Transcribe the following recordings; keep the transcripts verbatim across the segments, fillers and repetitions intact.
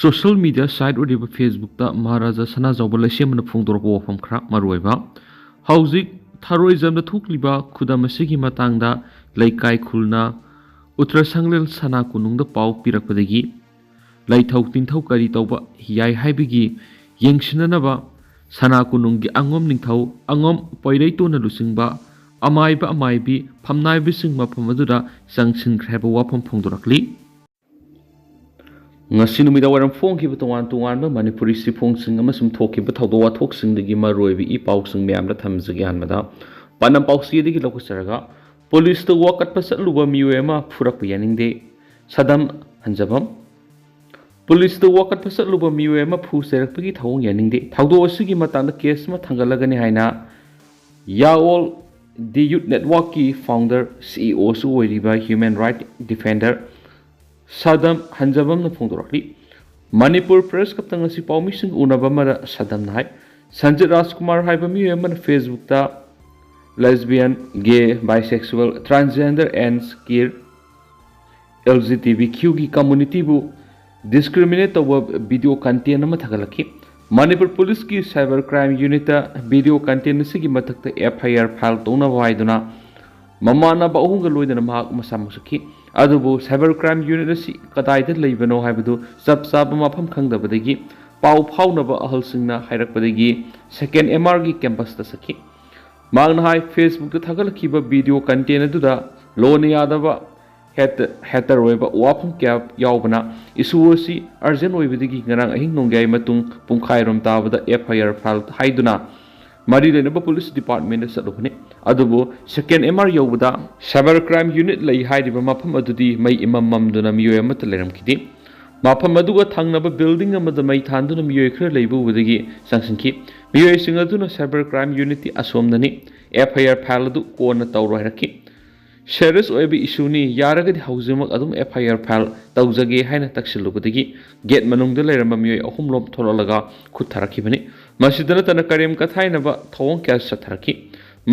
Social media site ꯑꯣꯏꯔꯤꯕ Facebookꯇ ꯃꯍꯥꯔꯥꯖꯥ ꯁꯅꯥꯖꯥꯎꯕ ꯂꯩꯁꯦꯝꯕꯅ ꯐꯣꯡꯗꯣꯔꯛꯄ ꯋꯥꯐꯝ ꯈꯔ ꯃꯔꯨꯑꯣꯏꯕ꯫ ꯍꯧꯖꯤꯛ ꯊꯔꯣꯏꯖꯝꯗ ꯊꯣꯛꯂꯤꯕ ꯈꯨꯗꯝ ꯑꯁꯤꯒꯤ ꯃꯇꯥꯡꯗ ꯂꯩꯀꯥꯏ ꯈꯨꯜꯅ ꯎꯠꯇ꯭ꯔ ꯁꯪꯂꯦꯜ ꯁꯅꯥ ꯀꯣꯅꯨꯡꯗ ꯄꯥꯎ ꯄꯤꯔꯛꯄꯗꯒꯤ ꯂꯩꯊꯧ ꯇꯤꯟꯊꯧ ꯀꯔꯤ ꯇꯧꯕ ꯌꯥꯏ ꯍꯥꯏꯕꯒꯤ ꯌꯦꯡꯁꯤꯟꯅꯅꯕ ꯁꯅꯥ ꯀꯣꯅꯨꯡꯒꯤ ꯑꯉꯣꯝ ꯅꯤꯡꯊꯧ, ꯑꯉꯣꯝ ꯄꯣꯏꯔꯩꯇꯣꯟꯅ ꯂꯨꯆꯤꯡꯕ ꯑꯃꯥꯏꯕ ꯑꯃꯥꯏꯕꯤ ꯐꯝꯅꯥꯏꯕꯁꯤꯡ ꯃꯐꯝ ꯑꯗꯨꯗ ꯆꯪꯁꯤꯟꯈ꯭ꯔꯦ ꯍꯥꯏꯕ ꯋꯥꯐꯝ ꯐꯣꯡꯗꯣꯔꯛꯂꯤ꯫ ꯉꯁꯤ ꯅꯨꯃꯤꯗꯥꯡ ꯋꯥꯏꯔꯝ ꯐꯣꯡꯈꯤꯕ ꯇꯣꯉꯥꯟ ꯇꯣꯉꯥꯟꯕ ꯃꯅꯤꯄꯨꯔꯤ ꯆꯦꯐꯣꯡꯁꯤꯡ ꯑꯃꯁꯨꯡ ꯊꯣꯛꯈꯤꯕ ꯊꯧꯗꯣꯛ ꯋꯥꯊꯣꯛꯁꯤꯡꯗꯒꯤ ꯃꯔꯨꯑꯣꯏꯕ ꯏ ꯄꯥꯎꯁꯤꯡ ꯃꯌꯥꯝꯗ ꯊꯝꯖꯒꯦ꯫ ꯑꯍꯥꯟꯕꯗ ꯄꯥꯟꯗꯝ ꯄꯥꯎꯆꯦꯗꯒꯤ ꯂꯧꯈꯠꯆꯔꯒ, ꯄꯨꯂꯤꯁꯇ ꯋꯥꯀꯠꯄ ꯆꯠꯂꯨꯕ ꯃꯤꯑꯣꯏ ꯑꯃ ꯐꯨꯔꯛꯄ ꯌꯥꯅꯤꯡꯗꯦ, ꯁꯗꯝ ꯍꯟꯖꯕꯝ꯫ ꯄꯨꯂꯤꯁꯇ ꯋꯥꯀꯠꯄ ꯆꯠꯂꯨꯕ ꯃꯤꯑꯣꯏ ꯑꯃ ꯐꯨ ꯆꯩꯔꯛꯄꯒꯤ ꯊꯧꯑꯣꯡ ꯌꯥꯅꯤꯡꯗꯦ꯫ ꯊꯧꯗꯣꯛ ꯑꯁꯤꯒꯤ ꯃꯇꯥꯡꯗ ꯀꯦꯁ ꯑꯃ ꯊꯥꯡꯒꯠꯂꯒꯅꯤ ꯍꯥꯏꯅ ꯌꯥꯑꯣꯜ ꯗꯤ ꯌꯨꯠ ꯅꯦꯠꯋꯥꯔꯛꯀꯤ ꯐꯥꯎꯟꯗꯔ, ꯁꯤꯏꯑꯣꯁꯨ ꯑꯣꯏꯔꯤꯕ ꯍ꯭ꯌꯨꯃꯦꯟ ꯔꯥꯏꯠ ꯗꯤꯐꯦꯟꯗꯔ ꯁꯗꯝ ꯍꯟꯖꯕꯝꯅ ꯐꯣꯡꯗꯣꯔꯛꯂꯤ꯫ ꯃꯅꯤꯄꯨꯔ ꯄ꯭ꯔꯦꯁ ꯀ꯭ꯂꯕꯇ ꯉꯁꯤ ꯄꯥꯎꯃꯤꯁꯤꯡ ꯎꯅꯕ ꯑꯃꯗ ꯁꯗꯝꯅ ꯍꯥꯏ, ꯁꯟꯖꯤꯠ ꯔꯥꯖꯀꯨꯃꯥꯔ ꯍꯥꯏꯕ ꯃꯤꯑꯣꯏ ꯑꯃꯅ Facebookꯇ lesbian, gay, bisexual, transgender and queer, L G B T Q ꯒꯤ communityꯕꯨ discriminate ꯇꯧꯕ video content ꯑꯃ ꯊꯥꯒꯠꯂꯛꯈꯤ꯫ ꯃꯅꯤꯄꯨꯔ ꯄꯨꯂꯤꯁꯀꯤ cyber crime unitꯇ video content ꯑꯁꯤꯒꯤ ꯃꯊꯛꯇ F I R file ꯇꯧꯅꯕ ꯍꯥꯏꯗꯨꯅ ꯃꯃꯥꯟꯅꯕ ꯑꯍꯨꯝꯒ ꯂꯣꯏꯅꯅ ꯃꯍꯥꯛ ꯃꯁꯥꯃꯛ ꯆꯠꯈꯤ꯫ ꯑꯗꯨꯕꯨ cyber crime unit ꯑꯁꯤ ꯀꯗꯥꯏꯗ ꯂꯩꯕꯅꯣ ꯍꯥꯏꯕꯗꯨ ꯆꯞ ꯆꯥꯕ ꯃꯐꯝ ꯈꯪꯗꯕꯗꯒꯤ ꯄꯥꯎ ꯐꯥꯎꯅꯕ ꯑꯍꯜꯁꯤꯡꯅ ꯍꯥꯏꯔꯛꯄꯗꯒꯤ Second M R ꯒꯤ campusꯇ ꯆꯠꯈꯤ꯫ ꯃꯍꯥꯛꯅ ꯍꯥꯏ, Facebookꯇ ꯊꯥꯒꯠꯂꯛꯈꯤꯕ video content ꯑꯗꯨꯗ ꯂꯣꯟꯅ ꯌꯥꯗꯕ, ꯍꯦꯠ-, ꯍꯦꯇꯔ ꯑꯣꯏꯕ ꯋꯥꯐꯝ ꯀꯌꯥ ꯌꯥꯎꯕꯅ issue ꯑꯁꯤ urgent ꯑꯣꯏꯕꯗꯒꯤ ꯉꯔꯥꯡ ꯑꯍꯤꯡ ꯅꯣꯡꯌꯥꯏ ꯃꯇꯨꯡ ꯄꯨꯡꯈꯥꯏꯔꯣꯝ ꯇꯥꯕꯗ F I R file ꯍꯥꯏꯗꯨꯅ ꯃꯔꯤ ꯂꯩꯅꯕ ꯄꯨꯂꯤꯁ ꯗꯤꯄꯥꯔꯠꯃꯦꯟꯗ ꯆꯠꯂꯨꯕꯅꯤ꯫ ꯑꯗꯨꯕꯨ Second M R ꯌꯧꯕꯗ cyber crime unit ꯂꯩ ꯍꯥꯏꯔꯤꯕ ꯃꯐꯝ ꯑꯗꯨꯗꯤ ꯃꯩ ꯏꯃꯝ ꯃꯝꯗꯨꯅ ꯃꯤꯑꯣꯏ ꯑꯃꯠꯇ ꯂꯩꯔꯝꯈꯤꯗꯦ꯫ ꯃꯐꯝ ꯑꯗꯨꯒ ꯊꯪꯅꯕ building ꯑꯃꯗ ꯃꯩ ꯊꯥꯟꯗꯨꯅ ꯃꯤꯑꯣꯏ ꯈꯔ ꯂꯩꯕ ꯎꯕꯗꯒꯤ ꯆꯪꯁꯤꯟꯈꯤ꯫ ꯃꯤꯑꯣꯏꯁꯤꯡ ꯑꯗꯨꯅ cyber crime unitꯇꯤ ꯑꯁꯣꯝꯗꯅꯤ, F I R file ꯑꯗꯨ ꯀꯣꯟꯅ ꯇꯧꯔꯣ ꯍꯥꯏꯔꯛꯈꯤ꯫ Serious ꯑꯣꯏꯕ issueꯅꯤ, ꯌꯥꯔꯒꯗꯤ ꯍꯧꯖꯤꯛꯃꯛ ꯑꯗꯨꯝ F I R file ꯇꯧꯖꯒꯦ ꯍꯥꯏꯅ ꯇꯛꯁꯤꯜꯂꯨꯕꯗꯒꯤ gate ꯃꯅꯨꯡꯗ ꯂꯩꯔꯝꯕ ꯃꯤꯑꯣꯏ ꯑꯍꯨꯝꯂꯣꯝ ꯊꯣꯛꯂꯛꯂꯒ ꯈꯨꯠ ꯊꯥꯔꯛꯈꯤꯕꯅꯤ꯫ ꯃꯁꯤꯗ ꯅꯠꯇꯅ ꯀꯔꯦꯝ ꯀꯊꯥꯏꯅꯕ ꯊꯧꯑꯣꯡ ꯀꯌꯥꯁꯨ ꯆꯠꯊꯔꯛꯈꯤ꯫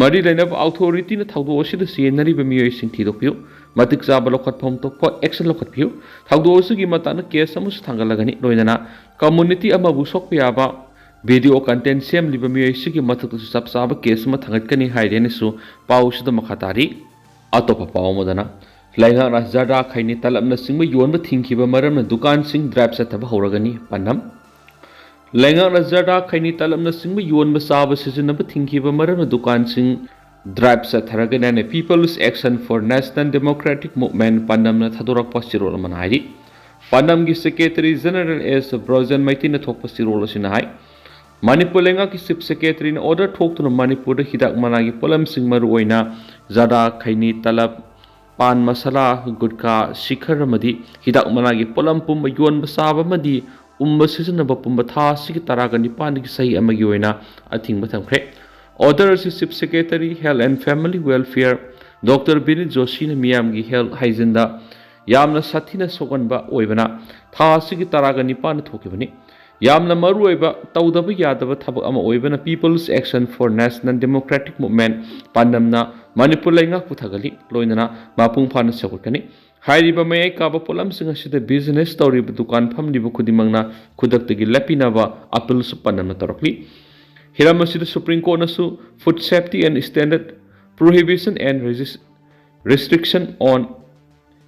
ꯃꯔꯤ ꯂꯩꯅꯕ authorityꯅ ꯊꯧꯗꯣꯛ ꯑꯁꯤꯗ ꯆꯦꯟꯅꯔꯤꯕ ꯃꯤꯑꯣꯏꯁꯤꯡ ꯊꯤꯗꯣꯛꯄꯤꯌꯨ꯫ ꯃꯇꯤꯛ ꯆꯥꯕ ꯂꯧꯈꯠꯐꯝ ꯊꯣꯛꯄ action ꯂꯧꯈꯠꯄꯤꯌꯨ꯫ ꯊꯧꯗꯣꯛ ꯑꯁꯤꯒꯤ ꯃꯇꯥꯡꯗ case ꯑꯃꯁꯨ ꯊꯥꯡꯒꯠꯂꯒꯅꯤ, ꯂꯣꯏꯅꯅ community ꯑꯃꯕꯨ ꯁꯣꯛꯄ ꯌꯥꯕ video content ꯁꯦꯝꯂꯤꯕ ꯃꯤꯑꯣꯏꯁꯤꯒꯤ ꯃꯊꯛꯇꯁꯨ ꯆꯞ ꯆꯥꯕ case ꯑꯃ ꯊꯥꯡꯒꯠꯀꯅꯤ ꯍꯥꯏꯔꯦꯅꯁꯨ ꯄꯥꯎꯁꯤꯗ ꯃꯈꯥ ꯇꯥꯔꯤ꯫ ꯑꯇꯣꯞꯄ ꯄꯥꯎ ꯑꯃꯗꯅ, ꯂꯩꯉꯥꯛꯅ ꯖꯔꯗꯥ, ꯈꯩꯅꯤ, ꯇꯂꯞꯅꯆꯤꯡꯕ ꯌꯣꯟꯕ ꯊꯤꯡꯈꯤꯕ ꯃꯔꯝꯅ ꯗꯨꯀꯥꯟꯁꯤꯡ drive ꯆꯠꯊꯕ ꯍꯧꯔꯒꯅꯤ꯫ ꯄꯥꯟꯗꯝ: ꯂꯩꯉꯥꯛꯅ ꯖꯔꯗꯥ, ꯈꯩꯅꯤ, ꯇꯂꯞꯅꯆꯤꯡꯕ ꯌꯣꯟꯕ, ꯆꯥꯕ, ꯁꯤꯖꯤꯟꯅꯕ ꯊꯤꯡꯈꯤꯕ ꯃꯔꯝꯅ ꯗꯨꯀꯥꯟꯁꯤꯡ drive ꯆꯠꯊꯔꯒꯅꯤ ꯍꯥꯏꯅ People's Action for National Democratic Movement, ꯄꯥꯟꯗꯝꯅ ꯊꯥꯗꯣꯔꯛꯄ ꯆꯦꯔꯣꯜ ꯑꯃꯅ ꯍꯥꯏꯔꯤ꯫ ꯄꯥꯟꯗꯝꯒꯤ Secretary General S ꯕ꯭ꯔꯣꯖꯦꯟ ꯃꯩꯇꯩꯅ ꯊꯣꯛꯄ ꯆꯦꯔꯣꯜ ꯑꯁꯤꯅ ꯍꯥꯏ, ꯃꯅꯤꯄꯨꯔ ꯂꯩꯉꯥꯛꯀꯤ Chief Secretaryꯅ order ꯊꯣꯛꯇꯨꯅ ꯃꯅꯤꯄꯨꯔꯗ ꯍꯤꯗꯥꯛ ꯃꯅꯥꯒꯤ ꯄꯣꯠꯂꯝꯁꯤꯡ, ꯃꯔꯨꯑꯣꯏꯅ ꯖꯔꯗꯥ, ꯈꯩꯅꯤ, ꯇꯂꯞ, ꯄꯥꯟ ꯃꯁꯥꯂꯥ, ꯒꯨꯠꯈꯥ, ꯁꯤꯈꯔ ꯑꯃꯗꯤ ꯍꯤꯗꯥꯛ ꯃꯅꯥꯒꯤ ꯄꯣꯠꯂꯝ ꯄꯨꯝꯕ ꯌꯣꯟꯕ, ꯆꯥꯕ ꯑꯃꯗꯤ ꯎꯝꯕ ꯁꯤꯖꯤꯟꯅꯕ ꯄꯨꯝꯕ ꯊꯥ ꯑꯁꯤꯒꯤ ꯇꯔꯥꯒ ꯅꯤꯄꯥꯟꯒꯤ ꯆꯍꯤ ꯑꯃꯒꯤ ꯑꯣꯏꯅ ꯑꯊꯤꯡꯕ ꯊꯝꯈ꯭ꯔꯦ꯫ Order ꯑꯁꯤ Chief Secretary Health and Family Welfare Doctor ꯕꯤꯅꯤꯠ ꯖꯣꯁꯤꯅ ꯃꯤꯌꯥꯝꯒꯤ health hygieneꯗ ꯌꯥꯝꯅ ꯁꯥꯊꯤꯅ ꯁꯣꯛꯍꯟꯕ ꯑꯣꯏꯕꯅ ꯊꯥ ꯑꯁꯤꯒꯤ ꯇꯔꯥꯒ ꯅꯤꯄꯥꯟꯗ ꯊꯣꯛꯈꯤꯕꯅꯤ꯫ ꯌꯥꯝꯅ ꯃꯔꯨꯑꯣꯏꯕ ꯇꯧꯗꯕ ꯌꯥꯗꯕ ꯊꯕꯛ ꯑꯃ ꯑꯣꯏꯕꯅ People's Action for National Democratic Movement, ꯄꯥꯟꯗꯝꯅ Manipur ꯂꯩꯉꯥꯛꯄꯨ ꯊꯥꯒꯠꯂꯤ, ꯂꯣꯏꯅꯅ ꯃꯄꯨꯡ ꯐꯥꯅ ꯁꯧꯒꯠꯀꯅꯤ꯫ ꯍꯥꯏꯔꯤꯕ ꯃꯌꯥꯏ ꯀꯥꯕ ꯄꯣꯠꯂꯝꯁꯤꯡ ꯑꯁꯤꯗ business ꯇꯧꯔꯤꯕ ꯗꯨꯀꯥꯟ ꯐꯝꯂꯤꯕ ꯈꯨꯗꯤꯡꯃꯛꯅ ꯈꯨꯗꯛꯇꯒꯤ ꯂꯦꯞꯄꯤꯅꯕ appealꯁꯨ ꯄꯥꯟꯗꯝꯅ ꯇꯧꯔꯛꯂꯤ꯫ ꯍꯤꯔꯝ ꯑꯁꯤꯗ Supreme Courtꯅꯁꯨ Food Safety and Standard Prohibition and Regis-, Restriction on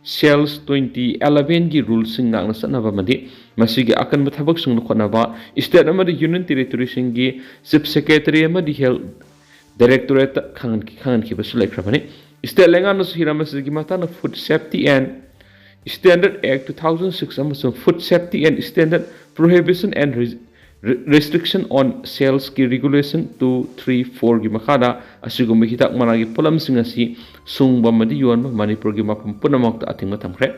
Sales twenty elevenꯒꯤ ruleꯁꯤꯡ ꯉꯥꯛꯅ ꯆꯠꯅꯕ ꯑꯃꯗꯤ ꯃꯁꯤꯒꯤ ꯑꯀꯟꯕ ꯊꯕꯛꯁꯤꯡ ꯂꯧꯈꯠꯅꯕ state ꯑꯃꯗꯤ union territoryꯁꯤꯡꯒꯤ Chief Secretary ꯑꯃꯗꯤ Health Directorateꯇ ꯈꯪꯍꯟ-, ꯈꯪꯍꯟꯈꯤꯕꯁꯨ ꯂꯩꯈ꯭ꯔꯕꯅꯤ꯫ State ꯂꯩꯉꯥꯛꯅꯁꯨ ꯍꯤꯔꯝ ꯑꯁꯤꯒꯤ ꯃꯇꯥꯡꯗ Food Safety and Standard Act two thousand six ꯑꯃꯁꯨꯡ Food Safety and Standard Prohibition and Res-, Re-, Restriction on Salesꯀꯤ Regulation two three fourꯒꯤ ꯃꯈꯥꯗ ꯑꯁꯤꯒꯨꯝꯕ ꯍꯤꯗꯥꯛ ꯃꯅꯥꯒꯤ ꯄꯣꯠꯂꯝꯁꯤꯡ ꯑꯁꯤ ꯁꯨꯡꯕ ꯑꯃꯗꯤ ꯌꯣꯟꯕ ꯃꯅꯤꯄꯨꯔꯒꯤ ꯃꯐꯝ ꯄꯨꯝꯅꯃꯛꯇ ꯑꯊꯤꯡꯕ ꯊꯝꯈ꯭ꯔꯦ꯫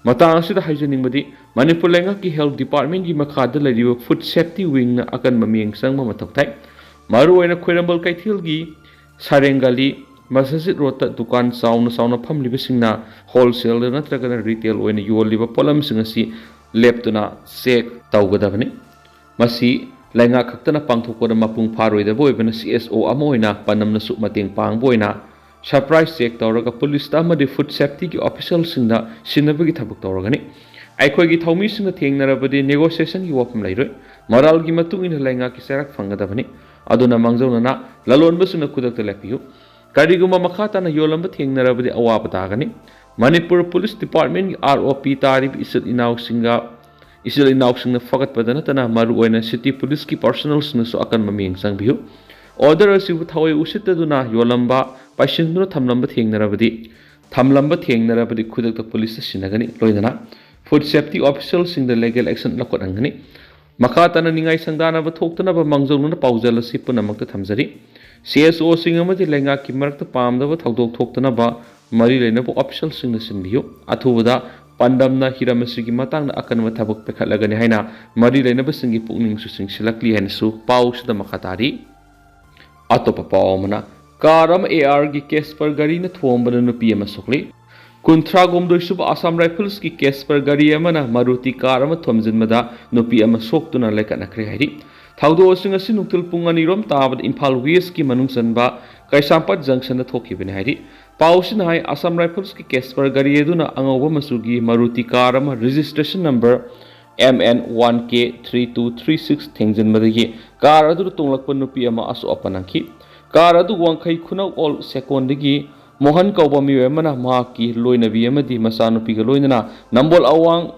ꯃꯇꯥꯡ ꯑꯁꯤꯗ ꯍꯥꯏꯖꯅꯤꯡꯕꯗꯤ, ꯃꯅꯤꯄꯨꯔ ꯂꯩꯉꯥꯛꯀꯤ Health Departmentꯀꯤ ꯃꯈꯥꯗ ꯂꯩꯔꯤꯕ Food Safety Wingꯅ ꯑꯀꯟꯕ ꯃꯤꯠꯌꯦꯡ ꯆꯪꯕ ꯃꯊꯧ ꯇꯥꯏ꯫ ꯃꯔꯨꯑꯣꯏꯅ ꯈ꯭ꯋꯥꯏꯔꯝꯕꯟ ꯀꯩꯊꯦꯜꯒꯤ ꯁꯥꯔꯦꯡ ꯒꯂꯤ, ꯃꯁꯖꯤꯗ ꯔꯣꯗꯇ ꯗꯨꯀꯥꯟ ꯆꯥꯎꯅ ꯆꯥꯎꯅ ꯐꯝꯂꯤꯕꯁꯤꯡꯅ wholesale ꯅꯠꯇ꯭ꯔꯒꯅ retail ꯑꯣꯏꯅ ꯌꯣꯜꯂꯤꯕ ꯄꯣꯠꯂꯝꯁꯤꯡ ꯑꯁꯤ ꯂꯦꯞꯇꯨꯅ check ꯇꯧꯒꯗꯕꯅꯤ꯫ ꯃꯁꯤ ꯂꯩꯉꯥꯛ ꯈꯛꯇꯅ ꯄꯥꯡꯊꯣꯛꯄꯗ ꯃꯄꯨꯡ ꯐꯥꯔꯣꯏꯗꯕ ꯑꯣꯏꯕꯅ, C S O ꯑꯃ ꯑꯣꯏꯅ ꯄꯥꯟꯗꯝꯅꯁꯨ ꯃꯇꯦꯡ ꯄꯥꯡꯕ ꯑꯣꯏꯅ ꯁꯔꯄ꯭ꯔꯥꯏꯖ ꯆꯦꯛ ꯇꯧꯔꯒ ꯄꯨꯂꯤꯁꯇ ꯑꯃꯗꯤ ꯐꯨꯗ ꯁꯦꯐꯇꯤꯒꯤ ꯑꯣꯐꯤꯁꯤꯌꯦꯜꯁꯤꯡꯗ ꯁꯤꯟꯅꯕꯒꯤ ꯊꯕꯛ ꯇꯧꯔꯒꯅꯤ꯫ ꯑꯩꯈꯣꯏꯒꯤ ꯊꯧꯃꯤꯁꯤꯡꯒ ꯊꯦꯡꯅꯔꯕꯗꯤ ꯅꯦꯒꯣꯁꯤꯌꯦꯁꯟꯒꯤ ꯋꯥꯐꯝ ꯂꯩꯔꯣꯏ꯫ ꯃꯔꯥꯜꯒꯤ ꯃꯇꯨꯡ ꯏꯟꯅ ꯂꯩꯉꯥꯛꯀꯤ ꯆꯩꯔꯥꯛ ꯐꯪꯒꯗꯕꯅꯤ꯫ ꯑꯗꯨꯅ ꯃꯥꯡꯖꯧꯅꯅ ꯂꯂꯣꯟꯕꯁꯤꯡꯅ ꯈꯨꯗꯛꯇ ꯂꯦꯞꯄꯤꯌꯨ꯫ ꯀꯔꯤꯒꯨꯝꯕ ꯃꯈꯥ ꯇꯥꯅ ꯌꯣꯜꯂꯝꯕ ꯊꯦꯡꯅꯔꯕꯗꯤ ꯑꯋꯥꯕ ꯇꯥꯒꯅꯤ꯫ ꯃꯅꯤꯄꯨꯔ ꯄꯨꯂꯤꯁ ꯗꯤꯄꯥꯔꯠꯃꯦꯟꯒꯤ ꯑꯥꯔ ꯑꯣ ꯄꯤ ꯇꯥꯔꯤꯕ ꯏꯆꯤꯜ ꯏꯅꯥꯎꯁꯤꯡꯒ ꯏꯆꯤꯜ ꯏꯅꯥꯎꯁꯤꯡꯅ ꯐꯒꯠꯄꯗ ꯅꯠꯇꯅ ꯃꯔꯨꯑꯣꯏꯅ ꯁꯤꯇꯤ ꯄꯨꯂꯤꯁꯀꯤ ꯄꯥꯔꯁꯣꯅꯦꯜꯁꯤꯡꯅꯁꯨ ꯑꯀꯟꯕ ꯃꯤꯠꯌꯦꯡ ꯆꯪꯕꯤꯌꯨ꯫ ꯑꯣꯔꯗꯔ ꯑꯁꯤꯕꯨ ꯊꯑꯣꯏ ꯎꯁꯤꯠꯇꯗꯨꯅ ꯌꯣꯜꯂꯝꯕ, ꯄꯥꯏꯁꯤꯟꯗꯨꯅ ꯊꯝꯂꯝꯕ ꯊꯦꯡꯅꯔꯕꯗꯤ ꯊꯝꯂꯝꯕ ꯊꯦꯡꯅꯔꯕꯗꯤ ꯈꯨꯗꯛꯇ ꯄꯨꯂꯤꯁꯇ ꯁꯤꯟꯅꯒꯅꯤ꯫ ꯂꯣꯏꯅꯅ ꯐꯨꯗ ꯁꯦꯐꯇꯤ ꯑꯣꯐꯤꯁꯤꯌꯦꯜꯁꯤꯡꯗ ꯂꯤꯒꯦꯜ ꯑꯦꯛꯁꯟ ꯂꯧꯈꯠꯍꯟꯒꯅꯤ꯫ ꯃꯈꯥ ꯇꯥꯅ ꯅꯤꯡꯉꯥꯏ ꯁꯪꯗꯥꯅꯕ ꯊꯣꯛꯇꯅꯕ ꯃꯥꯡꯖꯧꯅꯅ ꯄꯥꯎꯖꯦꯜ ꯑꯁꯤ ꯄꯨꯝꯅꯃꯛꯇ ꯊꯝꯖꯔꯤ꯫ ꯁꯤ ꯑꯦꯁ ꯑꯣꯁꯤꯡ ꯑꯃꯗꯤ ꯂꯩꯉꯥꯛꯀꯤ ꯃꯔꯛꯇ ꯄꯥꯝꯗꯕ ꯊꯧꯗꯣꯛ ꯊꯣꯛꯇꯅꯕ ꯃꯔꯤ ꯂꯩꯅꯕ ꯑꯣꯐꯤꯁꯤꯌꯦꯜꯁꯤꯡꯅ ꯁꯤꯟꯕꯤꯌꯨ꯫ ꯑꯊꯨꯕꯗ ꯄꯥꯟꯗꯝꯅ ꯍꯤꯔꯝ ꯑꯁꯤꯒꯤ ꯃꯇꯥꯡꯗ ꯑꯀꯟꯕ ꯊꯕꯛ ꯄꯥꯏꯈꯠꯂꯒꯅꯤ ꯍꯥꯏꯅ ꯃꯔꯤ ꯂꯩꯅꯕꯁꯤꯡꯒꯤ ꯄꯨꯛꯅꯤꯡꯁꯨ ꯆꯤꯡꯁꯤꯜꯂꯛꯂꯤ ꯍꯥꯏꯅꯁꯨ ꯄꯥꯎꯁꯤꯗ ꯃꯈꯥ ꯇꯥꯔꯤ꯫ ꯑꯇꯣꯞꯄ ꯄꯥꯎ ꯑꯃꯅ, ꯀꯥꯔ ꯑꯃ ꯑꯦ ꯑꯥꯔꯒꯤ ꯀꯦꯁꯄꯔ ꯒꯥꯔꯤꯅ ꯊꯣꯝꯕꯅ ꯅꯨꯄꯤ ꯑꯃ ꯁꯣꯛꯂꯤ꯫ ꯀꯨꯟꯊ꯭ꯔꯥꯍꯨꯝꯗꯣꯏ ꯁꯨꯕ ꯑꯁꯥꯝ ꯔꯥꯏꯐꯜꯁꯀꯤ ꯀꯦꯁꯄꯔ ꯒꯥꯔꯤ ꯑꯃꯅ ꯃꯔꯨꯇꯤ ꯀꯥꯔ ꯑꯃ ꯊꯣꯝꯖꯤꯟꯕꯗ ꯅꯨꯄꯤ ꯑꯃ ꯁꯣꯛꯇꯨꯅ ꯂꯩꯈꯠꯅꯈ꯭ꯔꯦ ꯍꯥꯏꯔꯤ꯫ ꯊꯧꯗꯣꯛ ꯑꯁꯤ ꯉꯁꯤ ꯅꯨꯡꯊꯤꯜ ꯄꯨꯡ ꯑꯅꯤꯔꯣꯝ ꯇꯥꯕꯗ ꯏꯝꯐꯥꯜ ꯋꯦꯁꯀꯤ ꯃꯅꯨꯡ ꯆꯟꯕ ꯀꯩꯁꯥꯝꯄꯥꯠ ꯖꯪꯁꯟꯗ ꯊꯣꯛꯈꯤꯕꯅꯤ ꯍꯥꯏꯔꯤ꯫ ꯄꯥꯎꯁꯤꯅ ꯍꯥꯏ, ꯑꯁꯥꯝ ꯔꯥꯏꯐꯜꯁꯀꯤ ꯀꯦꯁꯄꯔ ꯒꯥꯔꯤ ꯑꯗꯨꯅ ꯑꯉꯧꯕ ꯃꯆꯨꯒꯤ ꯃꯔꯨꯇꯤ ꯀꯥꯔ ꯑꯃ registration number M N one K three two three six ꯊꯦꯡꯖꯤꯟꯕꯗꯒꯤ ꯀꯥꯔ ꯑꯗꯨꯗ ꯇꯣꯡꯂꯛꯄ ꯅꯨꯄꯤ ꯑꯃ ꯑꯁꯣꯛ ꯑꯄꯟ ꯅꯪꯈꯤ꯫ ꯀꯥꯔ ꯑꯗꯨ ꯋꯥꯡꯈꯩ ꯈꯨꯅꯧ ꯑꯣꯜ ꯁꯦꯀꯣꯟꯗꯒꯤ ꯃꯣꯍꯟ ꯀꯧꯕ ꯃꯤꯑꯣꯏ ꯑꯃꯅ ꯃꯍꯥꯛꯀꯤ ꯂꯣꯏꯅꯕꯤ ꯑꯃꯗꯤ ꯃꯆꯥꯅꯨꯄꯤꯒ ꯂꯣꯏꯅꯅ ꯅꯝꯕꯣꯜ ꯑꯋꯥꯡ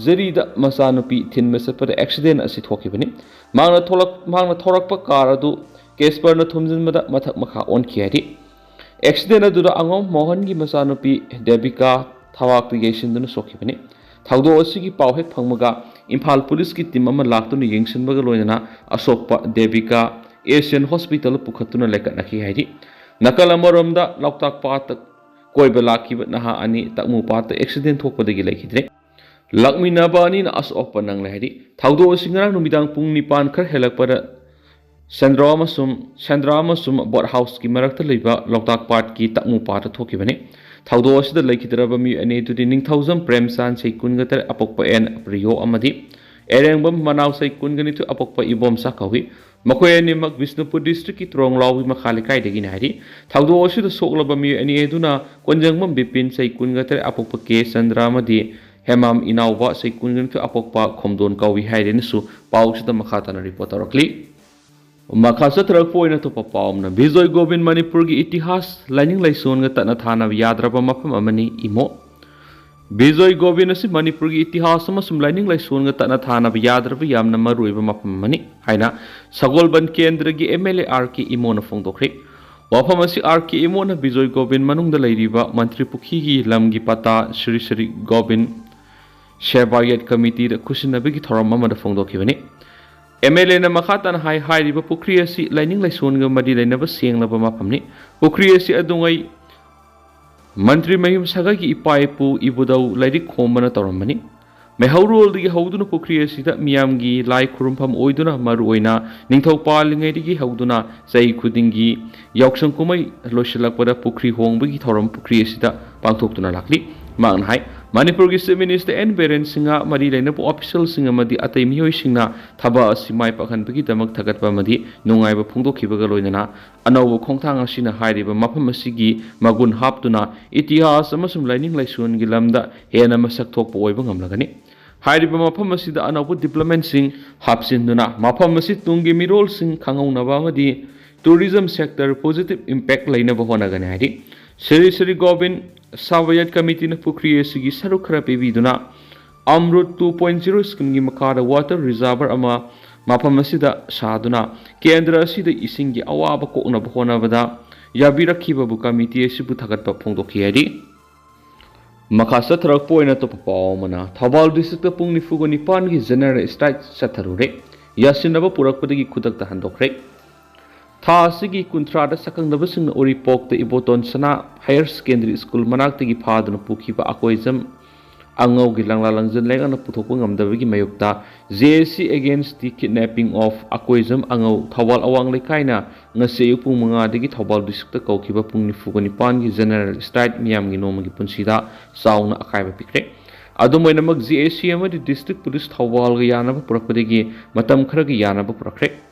ꯖꯤꯔꯤꯗ ꯃꯆꯥꯅꯨꯄꯤ ꯊꯤꯟꯕ ꯆꯠꯄꯗ ꯑꯦꯛꯁꯤꯗꯦꯟ ꯑꯁꯤ ꯊꯣꯛꯈꯤꯕꯅꯤ꯫ ꯃꯍꯥꯛꯅ ꯊꯣꯛꯂꯛ-, ꯃꯍꯥꯛꯅ ꯊꯧꯔꯛꯄ ꯀꯥꯔ ꯑꯗꯨ ꯀꯦꯁꯄꯔꯅ ꯊꯣꯝꯖꯤꯟꯕꯗ ꯃꯊꯛ ꯃꯈꯥ ꯑꯣꯟꯈꯤ ꯍꯥꯏꯔꯤ꯫ ꯑꯦꯛꯁꯤꯗꯦꯟ ꯑꯗꯨꯗ ꯑꯉꯣꯝ ꯃꯣꯍꯟꯒꯤ ꯃꯆꯥꯅꯨꯄꯤ ꯗꯦꯕꯤꯀꯥ ꯊꯕꯥꯛꯇ ꯌꯩꯁꯤꯟꯗꯨꯅ ꯁꯣꯛꯈꯤꯕꯅꯤ꯫ ꯊꯧꯗꯣꯛ ꯑꯁꯤꯒꯤ ꯄꯥꯎ ꯍꯦꯛ ꯐꯪꯕꯒ ꯏꯝꯐꯥꯜ ꯄꯨꯂꯤꯁꯀꯤ ꯇꯤꯝ ꯑꯃ ꯂꯥꯛꯇꯨꯅ ꯌꯦꯡꯁꯤꯟꯕꯒ ꯂꯣꯏꯅꯅ ꯑꯁꯣꯛꯄ ꯗꯦꯕꯤꯀꯥ ꯑꯦꯁꯤꯌꯥꯟ ꯍꯣꯁꯄꯤꯇꯥꯜꯗ ꯄꯨꯈꯠꯇꯨꯅ ꯂꯩꯈꯠꯅꯈꯤ ꯍꯥꯏꯔꯤ꯫ ꯅꯥꯀꯜ ꯑꯃꯔꯣꯝꯗ ꯂꯣꯛꯇꯥꯛ ꯄꯥꯠꯇ ꯀꯣꯏꯕ ꯂꯥꯛꯈꯤꯕ ꯅꯍꯥ ꯑꯅꯤ ꯇꯛꯃꯨ ꯄꯥꯠꯇ ꯑꯦꯛꯁꯤꯗꯦꯟ ꯊꯣꯛꯄꯗꯒꯤ ꯂꯩꯈꯤꯗ꯭ꯔꯦ꯫ ꯂꯥꯛꯃꯤꯟꯅꯕ ꯑꯅꯤꯅ ꯑꯁꯣꯛ ꯑꯄꯟ ꯅꯪꯂꯦ ꯍꯥꯏꯔꯤ꯫ ꯊꯧꯗꯣꯛ ꯑꯁꯤ ꯉꯔꯥꯡ ꯅꯨꯃꯤꯗꯥꯡ ꯄꯨꯡ ꯅꯤꯄꯥꯟ ꯈꯔ ꯍꯦꯜꯂꯛꯄꯗ ꯁꯦꯟꯗ꯭ꯔꯥ ꯑꯃꯁꯨꯡ, ꯁꯦꯟꯗ꯭ꯔꯥ ꯑꯃꯁꯨꯡ ꯕꯣꯠ ꯍꯥꯎꯁꯀꯤ ꯃꯔꯛꯇ ꯂꯩꯕ ꯂꯣꯛꯇꯥꯛ ꯄꯥꯠꯀꯤ ꯇꯛꯃꯨ ꯄꯥꯠꯇ ꯊꯣꯛꯈꯤꯕꯅꯤ꯫ ꯊꯧꯗꯣꯛ ꯑꯁꯤꯗ ꯂꯩꯈꯤꯗ꯭ꯔꯕ ꯃꯤꯑꯣꯏ ꯑꯅꯤ ꯑꯗꯨꯗꯤ ꯅꯤꯡꯊꯧꯖꯝ ꯄ꯭ꯔꯦꯝꯆꯥꯟ, ꯆꯍꯤ ꯀꯨꯟꯒ ꯇꯔꯦꯠ, ꯑꯄꯣꯛꯄ ꯑꯦꯟ ꯄ꯭ꯔꯤꯌꯣ ꯑꯃꯗꯤ ꯑꯦꯔꯦꯡꯕꯝ ꯃꯅꯥꯎ, ꯆꯍꯤ ꯀꯨꯟꯒ ꯅꯤꯊꯣꯏ, ꯑꯄꯣꯛꯄ ꯏꯕꯣꯝꯆꯥ ꯀꯧꯏ꯫ ꯃꯈꯣꯏ ꯑꯅꯤꯃꯛ ꯕꯤꯁꯅꯨꯄꯨꯔ ꯗꯤꯁꯇ꯭ꯔꯤꯛꯀꯤ ꯇ꯭ꯔꯣꯡꯂꯥꯎꯕꯤ ꯃꯈꯥ ꯂꯩꯀꯥꯏꯗꯒꯤꯅꯤ ꯍꯥꯏꯔꯤ꯫ ꯊꯧꯗꯣꯛ ꯑꯁꯤꯗ ꯁꯣꯛꯂꯕ ꯃꯤꯑꯣꯏ ꯑꯅꯤ ꯑꯗꯨꯅ ꯀꯣꯟꯖꯪꯕꯝ ꯕꯤꯄꯤꯟ, ꯆꯍꯤ ꯀꯨꯟꯒ ꯇꯔꯦꯠ, ꯑꯄꯣꯛꯄ ꯀꯦ ꯆꯟꯗ꯭ꯔ ꯑꯃꯗꯤ ꯍꯦꯃꯥꯝ ꯏꯅꯥꯎꯕ, ꯆꯍꯤ ꯀꯨꯟꯒ ꯅꯤꯊꯣꯏ, ꯑꯄꯣꯛꯄ ꯈꯣꯝꯗꯣꯟ ꯀꯧꯏ ꯍꯥꯏꯔꯦꯅꯁꯨ ꯄꯥꯎꯁꯤꯗ ꯃꯈꯥ ꯇꯥꯅ ꯔꯤꯄꯣꯔꯠ ꯇꯧꯔꯛꯂꯤ꯫ ꯃꯈꯥ ꯆꯠꯊꯔꯛꯄ ꯑꯣꯏꯅ ꯑꯇꯣꯞꯄ ꯄꯥꯎ ꯑꯃꯅ, ꯕꯤꯖꯣꯏ ꯒꯣꯕꯤꯟ ꯃꯅꯤꯄꯨꯔꯒꯤ ꯏꯇꯤꯍꯥꯁ, ꯂꯥꯏꯅꯤꯡ ꯂꯥꯏꯁꯣꯟꯒ ꯇꯠꯅ ꯊꯥꯅꯕ ꯌꯥꯗ꯭ꯔꯕ ꯃꯐꯝ ꯑꯃꯅꯤ, ꯏꯃꯣ꯫ ꯕꯤꯖꯣꯏ ꯒꯣꯕꯤꯟ ꯑꯁꯤ ꯃꯅꯤꯄꯨꯔꯒꯤ ꯏꯇꯤꯍꯥꯁ ꯑꯃꯁꯨꯡ ꯂꯥꯏꯅꯤꯡ ꯂꯥꯏꯁꯣꯟꯒ ꯇꯠꯅ ꯊꯥꯅꯕ ꯌꯥꯗ꯭ꯔꯕ ꯌꯥꯝꯅ ꯃꯔꯨꯑꯣꯏꯕ ꯃꯐꯝ ꯑꯃꯅꯤ ꯍꯥꯏꯅ ꯁꯒꯣꯜꯕꯟ ꯀꯦꯟꯗ꯭ꯔꯒꯤ ꯑꯦꯝ ꯑꯦꯜ ꯑꯦ ꯑꯥꯔ ꯀꯦ ꯏꯃꯣꯅ ꯐꯣꯡꯗꯣꯛꯈ꯭ꯔꯦ꯫ ꯋꯥꯐꯝ ꯑꯁꯤ ꯑꯥꯔ ꯀꯦ ꯏꯃꯣꯅ ꯕꯤꯖꯣꯏ ꯒꯣꯕꯤꯟ ꯃꯅꯨꯡꯗ ꯂꯩꯔꯤꯕ ꯃꯟꯇ꯭ꯔꯤ ꯄꯨꯈ꯭ꯔꯤꯒꯤ ꯂꯝꯒꯤ ꯄꯇꯥ ꯁ꯭ꯔꯤ ꯁ꯭ꯔꯤ ꯒꯣꯕꯤꯟ ꯁꯦꯕꯥꯌꯠ ꯀꯃꯤꯇꯤꯗ ꯈꯨꯠꯁꯤꯟꯅꯕꯒꯤ ꯊꯧꯔꯝ ꯑꯃꯗ ꯐꯣꯡꯗꯣꯛꯈꯤꯕꯅꯤ꯫ ꯑꯦꯝ ꯑꯦꯜ ꯑꯦꯅ ꯃꯈꯥ ꯇꯥꯅ ꯍꯥꯏ, ꯍꯥꯏꯔꯤꯕ ꯄꯨꯈ꯭ꯔꯤ ꯑꯁꯤ ꯂꯥꯏꯅꯤꯡ ꯂꯥꯏꯁꯣꯟꯒ ꯃꯔꯤ ꯂꯩꯅꯕ ꯁꯦꯡꯂꯕ ꯃꯐꯝꯅꯤ꯫ ꯄꯨꯈ꯭ꯔꯤ ꯑꯁꯤ ꯑꯗꯨꯉꯩ ꯃꯟꯇ꯭ꯔꯤ ꯃꯌꯨꯝ ꯁꯥꯒꯩꯒꯤ ꯏꯄꯥ ꯏꯄꯨ ꯏꯕꯨꯙꯧ ꯂꯥꯏꯔꯤꯛ ꯈꯣꯝꯕꯅ ꯇꯧꯔꯝꯕꯅꯤ꯫ ꯃꯩꯍꯧꯔꯣꯜꯗꯒꯤ ꯍꯧꯗꯨꯅ ꯄꯨꯈ꯭ꯔꯤ ꯑꯁꯤꯗ ꯃꯤꯌꯥꯝꯒꯤ ꯂꯥꯏ ꯈꯨꯔꯨꯝꯐꯝ ꯑꯣꯏꯗꯨꯅ, ꯃꯔꯨꯑꯣꯏꯅ ꯅꯤꯡꯊꯧ ꯄꯥꯜꯂꯤꯉꯩꯗꯒꯤ ꯍꯧꯗꯨꯅ ꯆꯍꯤ ꯈꯨꯗꯤꯡꯒꯤ ꯌꯥꯎꯁꯪ ꯀꯨꯝꯍꯩ ꯂꯣꯏꯁꯤꯜꯂꯛꯄꯗ ꯄꯨꯈ꯭ꯔꯤ ꯍꯣꯡꯕꯒꯤ ꯊꯧꯔꯝ ꯄꯨꯈ꯭ꯔꯤ ꯑꯁꯤꯗ ꯄꯥꯡꯊꯣꯛꯇꯨꯅ ꯂꯥꯛꯂꯤ꯫ ꯃꯍꯥꯛꯅ ꯍꯥꯏ, ꯃꯅꯤꯄꯨꯔꯒꯤ chief minister N Biren Singh, ꯃꯔꯤ ꯂꯩꯅꯕ ꯑꯣꯐꯤꯁꯤꯌꯦꯜꯁꯤꯡ ꯑꯃꯗꯤ ꯑꯇꯩ ꯃꯤꯑꯣꯏꯁꯤꯡꯅ ꯊꯕꯛ ꯑꯁꯤ ꯃꯥꯏ ꯄꯥꯛꯍꯟꯕꯒꯤꯗꯃꯛ ꯊꯥꯒꯠꯄ ꯑꯃꯗꯤ ꯅꯨꯡꯉꯥꯏꯕ ꯐꯣꯡꯗꯣꯛꯈꯤꯕꯒ ꯂꯣꯏꯅꯅ, ꯑꯅꯧꯕ ꯈꯣꯡꯊꯥꯡ ꯑꯁꯤꯅ ꯍꯥꯏꯔꯤꯕ ꯃꯐꯝ ꯑꯁꯤꯒꯤ ꯃꯒꯨꯟ ꯍꯥꯞꯇꯨꯅ ꯏꯇꯤꯍꯥꯁ ꯑꯃꯁꯨꯡ ꯂꯥꯏꯅꯤꯡ ꯂꯥꯏꯁꯣꯟꯒꯤ ꯂꯝꯗ ꯍꯦꯟꯅ ꯃꯁꯛ ꯊꯣꯛꯄ ꯑꯣꯏꯕ ꯉꯝꯂꯒꯅꯤ꯫ ꯍꯥꯏꯔꯤꯕ ꯃꯐꯝ ꯑꯁꯤꯗ ꯑꯅꯧꯕ ꯗꯤꯕ꯭ꯂꯞꯃꯦꯟꯁꯤꯡ ꯍꯥꯞꯆꯤꯟꯗꯨꯅ ꯃꯐꯝ ꯑꯁꯤ ꯇꯨꯡꯒꯤ ꯃꯤꯔꯣꯜꯁꯤꯡ ꯈꯪꯍꯧꯅꯕ ꯑꯃꯗꯤ ꯇꯨꯔꯤꯖꯝ ꯁꯦꯛꯇꯔ ꯄꯣꯖꯤꯇꯤꯚ ꯏꯝꯄꯦꯛ ꯂꯩꯅꯕ ꯍꯣꯠꯅꯒꯅꯤ ꯍꯥꯏꯔꯤ꯫ ꯁ꯭ꯔꯤ ꯁ꯭ꯔꯤ ꯒꯣꯕꯤꯟ ꯁꯥꯕꯌꯠ ꯀꯃꯤꯇꯤꯅ ꯄꯨꯈ꯭ꯔꯤ ꯑꯁꯤꯒꯤ ꯁꯔꯨꯛ ꯈꯔ ꯄꯤꯕꯤꯗꯨꯅ ꯑꯃ꯭ꯔꯨꯠ ꯇꯨ ꯄꯣꯏꯟꯠ ꯖꯤꯔꯣ ꯁ꯭ꯀꯤꯝꯒꯤ ꯃꯈꯥꯗ ꯋꯥꯇꯔ ꯔꯤꯖꯥꯔꯚꯔ ꯑꯃ ꯃꯐꯝ ꯑꯁꯤꯗ ꯁꯥꯗꯨꯅ ꯀꯦꯟꯗ꯭ꯔ ꯑꯁꯤꯗ ꯏꯁꯤꯡꯒꯤ ꯑꯋꯥꯕ ꯀꯣꯛꯅꯕ ꯍꯣꯠꯅꯕꯗ ꯌꯥꯕꯤꯔꯛꯈꯤꯕꯕꯨ ꯀꯃꯤꯇꯤ ꯑꯁꯤꯕꯨ ꯊꯥꯒꯠꯄ ꯐꯣꯡꯗꯣꯛꯈꯤ ꯍꯥꯏꯔꯤ꯫ ꯃꯈꯥ ꯆꯠꯊꯔꯛꯄ ꯑꯣꯏꯅ ꯑꯇꯣꯞꯄ ꯄꯥꯎ ꯑꯃꯅ, ꯊꯧꯕꯥꯜ ꯗꯤꯁꯇ꯭ꯔꯤꯛꯇ ꯄꯨꯡ ꯅꯤꯐꯨꯒ ꯅꯤꯄꯥꯟꯒꯤ ꯖꯦꯅꯔꯦꯜ ꯁ꯭ꯇ꯭ꯔꯥꯏꯛ ꯆꯠꯊꯔꯨꯔꯦ꯫ ꯌꯥꯁꯤꯟꯅꯕ ꯄꯨꯔꯛꯄꯗꯒꯤ ꯈꯨꯗꯛꯇ ꯍꯟꯗꯣꯛꯈ꯭ꯔꯦ꯫ ꯊꯥ ꯑꯁꯤꯒꯤ ꯀꯨꯟꯊ꯭ꯔꯥꯗ ꯁꯛꯈꯪꯅꯕꯁꯤꯡꯅ ꯎꯔꯤꯄꯣꯛꯇ ꯏꯕꯣꯇꯣꯟ ꯁꯅꯥ ꯍꯥꯌꯔ ꯁꯦꯀꯦꯟꯗꯔꯤ ꯁ꯭ꯀꯨꯜ ꯃꯅꯥꯛꯇꯒꯤ ꯐꯥꯗꯨꯅ ꯄꯨꯈꯤꯕ ꯑꯀꯣꯏꯖꯝ ꯑꯉꯧꯒꯤ ꯂꯪꯂꯥ ꯂꯪꯖꯟ ꯂꯩꯉꯥꯛꯅ ꯄꯨꯊꯣꯛꯄ ꯉꯝꯗꯕꯒꯤ ꯃꯥꯌꯣꯛꯇ J A C Against the Kidnapping of Akoijam ꯑꯉꯧ Thoubal ꯑꯋꯥꯡ ꯂꯩꯀꯥꯏꯅ ꯉꯁꯤ ꯑꯌꯨꯛ ꯄꯨꯡ ꯃꯉꯥꯗꯒꯤ ꯊꯧꯕꯥꯜ ꯗꯤꯁꯇ꯭ꯔꯤꯛꯇ ꯀꯧꯈꯤꯕ ꯄꯨꯡ ꯅꯤꯐꯨꯒ ꯅꯤꯄꯥꯟꯒꯤ ꯖꯦꯅꯔꯦꯜ ꯁ꯭ꯇ꯭ꯔꯥꯏꯛ ꯃꯤꯌꯥꯝꯒꯤ ꯅꯣꯡꯃꯒꯤ ꯄꯨꯟꯁꯤꯗ ꯆꯥꯎꯅ ꯑꯀꯥꯏꯕ ꯄꯤꯈ꯭ꯔꯦ꯫ ꯑꯗꯨꯝ ꯑꯣꯏꯅꯃꯛ, J A C ꯑꯃꯗꯤ ꯗꯤꯁꯇ꯭ꯔꯤꯛ ꯄꯨꯂꯤꯁ ꯊꯧꯕꯥꯜꯒ ꯌꯥꯅꯕ ꯄꯨꯔꯛꯄꯗꯒꯤ ꯃꯇꯝ ꯈꯔꯒꯤ ꯌꯥꯅꯕ ꯄꯨꯔꯛꯈ꯭ꯔꯦ꯫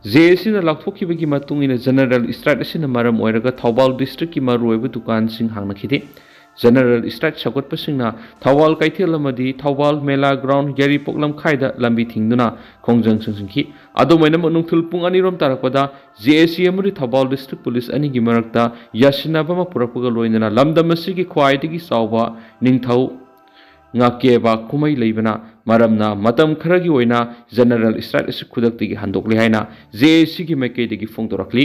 ꯖꯦ ꯑꯦ ꯁꯤꯅ ꯂꯥꯎꯊꯣꯛꯈꯤꯕꯒꯤ ꯃꯇꯨꯡ ꯏꯟꯅ ꯖꯦꯅꯔꯦꯜ ꯏꯁꯇ꯭ꯔꯥꯏꯛ ꯑꯁꯤꯅ ꯃꯔꯝ ꯑꯣꯏꯔꯒ ꯊꯧꯕꯥꯜ ꯗꯤꯁꯇ꯭ꯔꯤꯛꯀꯤ ꯃꯔꯨꯑꯣꯏꯕ ꯗꯨꯀꯥꯟꯁꯤꯡ ꯍꯥꯡꯅꯈꯤꯗꯦ꯫ ꯖꯦꯅꯔꯦꯜ ꯏꯁꯇ꯭ꯔꯥꯏꯛ ꯁꯧꯒꯠꯄꯁꯤꯡꯅ ꯊꯧꯕꯥꯜ ꯀꯩꯊꯦꯜ ꯑꯃꯗꯤ ꯊꯧꯕꯥꯜ ꯃꯦꯂꯥ ꯒ꯭ꯔꯥꯎꯟ ꯌꯥꯏꯔꯤꯄꯣꯛ ꯂꯝꯈꯥꯏꯗ ꯂꯝꯕꯤ ꯊꯤꯡꯗꯨꯅ ꯈꯣꯡꯖꯪ ꯆꯪꯁꯤꯟꯈꯤ꯫ ꯑꯗꯨꯝ ꯑꯣꯏꯅꯃꯛ ꯅꯨꯡꯊꯤꯜ ꯄꯨꯡ ꯑꯅꯤꯔꯣꯝ ꯇꯥꯔꯛꯄꯗ ꯖꯦ ꯑꯦ ꯁꯤ ꯑꯃꯗꯤ ꯊꯧꯕꯥꯜ ꯗꯤꯁꯇ꯭ꯔꯤꯛ ꯄꯨꯂꯤꯁ ꯑꯅꯤꯒꯤ ꯃꯔꯛꯇ ꯌꯥꯁꯤꯟꯅꯕ ꯑꯃ ꯄꯨꯔꯛꯄꯒ ꯂꯣꯏꯅꯅ ꯂꯝꯗꯝ ꯑꯁꯤꯒꯤ ꯈ꯭ꯋꯥꯏꯗꯒꯤ ꯆꯥꯎꯕ ꯅꯤꯡꯊꯧ ꯉꯥꯀꯦꯕ ꯀꯨꯝꯍꯩ ꯂꯩꯕꯅ ꯃꯔꯝꯅ ꯃꯇꯝ ꯈꯔꯒꯤ ꯑꯣꯏꯅ ꯖꯦꯅꯔꯦꯜ ꯏꯁꯇ꯭ꯔꯥꯏꯛ ꯑꯁꯤ ꯈꯨꯗꯛꯇꯒꯤ ꯍꯟꯗꯣꯛꯂꯦ ꯍꯥꯏꯅ ꯖꯦ ꯑꯦ ꯁꯤꯒꯤ ꯃꯥꯏꯀꯩꯗꯒꯤ ꯐꯣꯡꯗꯣꯔꯛꯂꯤ꯫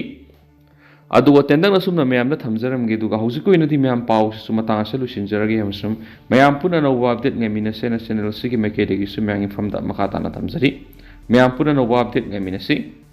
ꯑꯗꯨꯒ ꯇꯦꯟꯇꯛꯅ ꯁꯨꯝꯅ ꯃꯌꯥꯝꯗ ꯊꯝꯖꯔꯝꯒꯦ꯫ ꯑꯗꯨꯒ ꯍꯧꯖꯤꯛꯀꯤ ꯑꯣꯏꯅꯗꯤ ꯃꯌꯥꯝ ꯄꯥꯎꯁꯤꯁꯨ ꯃꯇꯥꯡ ꯑꯁꯤꯗ ꯂꯣꯏꯁꯤꯟꯖꯔꯒꯦ ꯑꯃꯁꯨꯡ ꯃꯌꯥꯝ ꯄꯨꯟꯅ ꯑꯅꯧꯕ ꯑꯞꯗꯦꯠ ꯉꯥꯏꯃꯤꯟꯅꯁꯦꯅ ꯆꯦꯅꯦꯜ ꯑꯁꯤꯒꯤ ꯃꯥꯏꯀꯩꯗꯒꯤꯁꯨ ꯃꯌꯥꯝꯒꯤ ꯃꯐꯝꯗ ꯃꯈꯥ ꯇꯥꯅ ꯊꯝꯖꯔꯤ꯫ ꯃꯌꯥꯝ ꯄꯨꯟꯅ ꯑꯅꯧꯕ ꯑꯞꯗꯦꯠ ꯉꯥꯏꯃꯤꯟꯅꯁꯤ꯫